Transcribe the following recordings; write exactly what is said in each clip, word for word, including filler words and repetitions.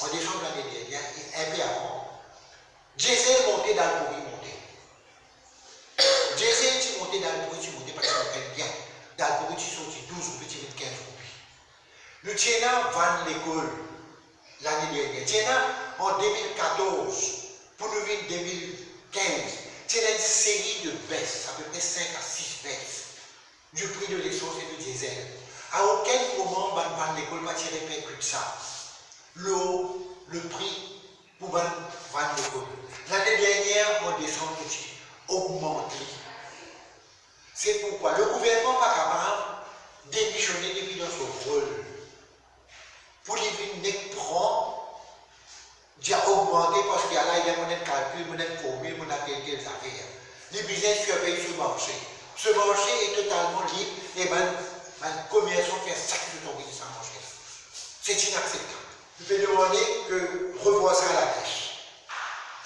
an desanm lane dernie, e inpe avan, diesel monte, dalpori monte. Diesel ti monte, dalpori ti monte, pa ti konpran bien. Dalpori ti sorti douz roupi, ti vinn kinz roupi. Nou ti ena vann lekol lane dernie. Ti ena an de mil katorz pou nou vinn de mil kinz, ti ena enn seri de bes, apepre sink a sis bes du prix de l'essence et du diesel. A okenn moman bann vann lekol pa ti reperkit sa lor le pri pou bann vann lekol. Lane dernie, an desanm, nou ti ogmant li. Se pourkwa le gouvernman pa kapav demisione depi dan so rol pou li vinn nek pran, dir ogmante, parski ala, li ena enn kalkil, ena enn formil, ena tel tel zafer. Li bizin sirvey so marse. So marse e totalman lib, e bann, bann komersan fer seki zot anvi dan sa marse la. Se inakseptab. Nou pe demande ki revwar sa a la bes.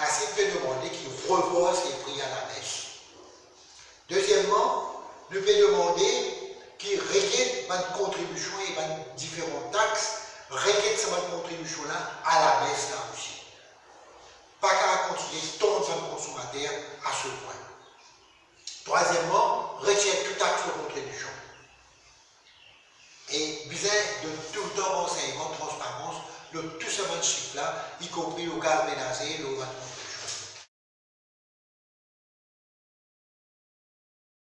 La CIM pe demande ki revwar se pri a la bes. Dezieman, nou pe demande ki reget bann kontribision e bann diferan tax, reget sa bann kontribision la a la bes la osi. Pa kapav kontinie tann bann konsomater a se pwin. Trwazieman, retir tou tax lor kontribision. E bizin donn toultan ransegnman, transparans lor tou sa bann sif la, ikonpri lor gaz menaze, lor bann